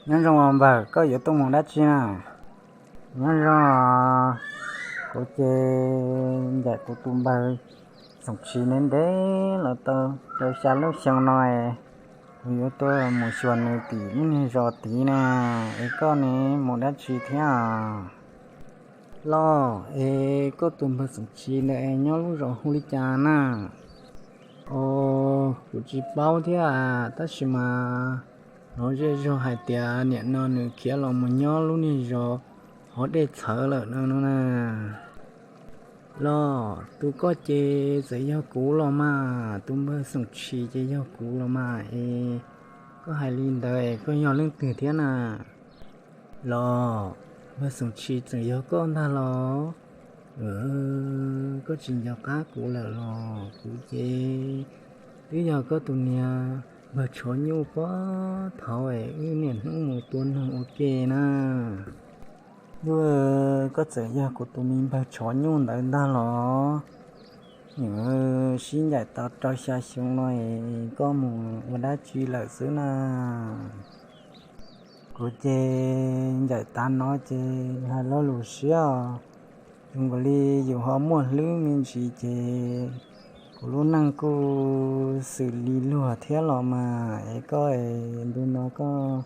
Nyob zoo npawg, koj yuav tuaj mus dab tsi na? Nyob zoo, kuv ces ncaim kuv tus npawg Xoom Tshis ntev ntev los tau rau xya lub xyoo no es kuv yuav tuaj mus xyuas nws tim lub niag zos tid na. Es koj ne, mus dab tsi thiab? Los, es koj tus npawg Xoom Tshis ntawd nyob lub zos hu li cas na? Os, kuv tsis paub thiab, tab sis mas hnov zej zog hais tias niam no nws khiav los mus nyob lub niag zos hov dej txhawv lawm no na. Los, tus koj ces txawm yog kuv los mas, tus npawg Xoom Tshis ces yog kuv los mas es. Koj hais li ntawd es koj yog leej twg thiab na? Los, npawg Xoom Tshis txawm yog koj ntag los? Koj tsis nco qab kuv lawm los? Kuv ces twb yog koj tus niag npawg Tshov Nyuj puag thaum wb niaj hnub mus tua noog ua ke na. Yog koj txawm yog kuv tus me npawg Tshov Nyuj ntawd ntag los? Sib ncaim tau rau xya xyoo no es koj mus ua dab tsi lawm xwb na? Kuv ces ncaim tas no ces hais lo lus siab, zoo nkaus li yus ho muaj hlwb me ntsis ces kuv lub neej kuj xws li luag thiab los mas. Es koj es ntu no koj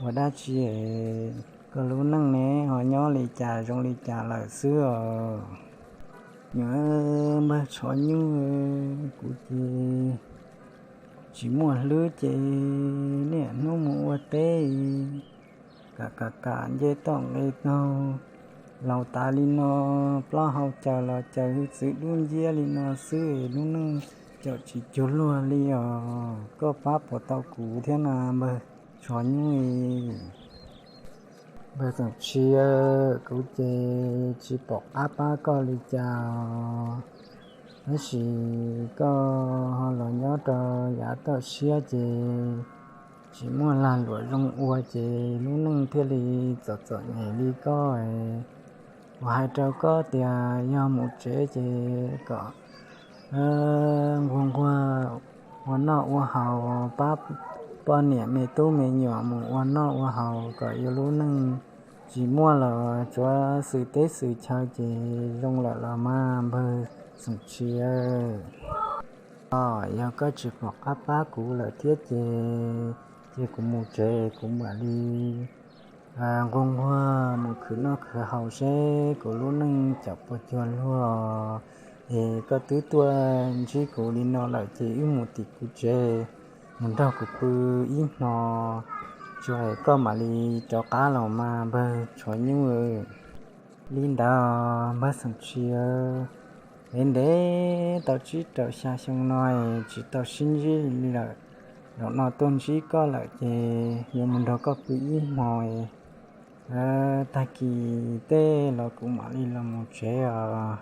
ua dab tsi es koj lub neej ne ho nyob li cas zoo li cas lawm xwb os? Nyuam npawg Tshov Nyuj, kuv ces tsis muaj hlwb ces niaj hnub mus ua teb, kam kam kam nce toj nqe taug. Laus tas li no, plaub hau caws los caws hwj txwv dub nciab li no xwb, lub neej caum tsis cuag luag li os. Koj pab puas tau kuv thiab na npawg Tshov Nyuj? Npawg Xoom Tshis, kuv ces tsis pom qab pab koj li cas os, tab sis koj ho los nyob rau yav toj siab ces tsis muaj lag luam zoo ua ces lub neej thiaj li txom txom nyem li koj. Kuv hais rau koj tias yog mus tsev ces kom nquag nquag ua noj ua haus, pab poj niam me tub me nyuam mus ua noj ua haus kom yus lub neej tsis muaj los tsuav xwm teb xwm chaw ces zoo lawm los mas npawg Xoom Tshis. Yog koj tsis pom qab pab kuv lawm thiab ces, ces kuv mus tsev, kuv mam li nquag nquag mus khwv noj khwv haus seb kuv lub neej caum puas cuag luag. Es koj twb tuaj ntsib kuv li no lawm ces wb mus tim kuv tsev, mus nrog kuv pw ib hmo, tso koj mam li rov qab los mas npawg Tshov Nyuj. Li ntawd npawg Xoom Tshis, ntev ntev tau tsib rau xya xyoo no tsis tau sib ntsib li lawm. Zaum no tuaj ntsib koj lawm ces yuav mus nrog koj pw ib hmo, tag kis tej los kuv mam li los mus tsev os.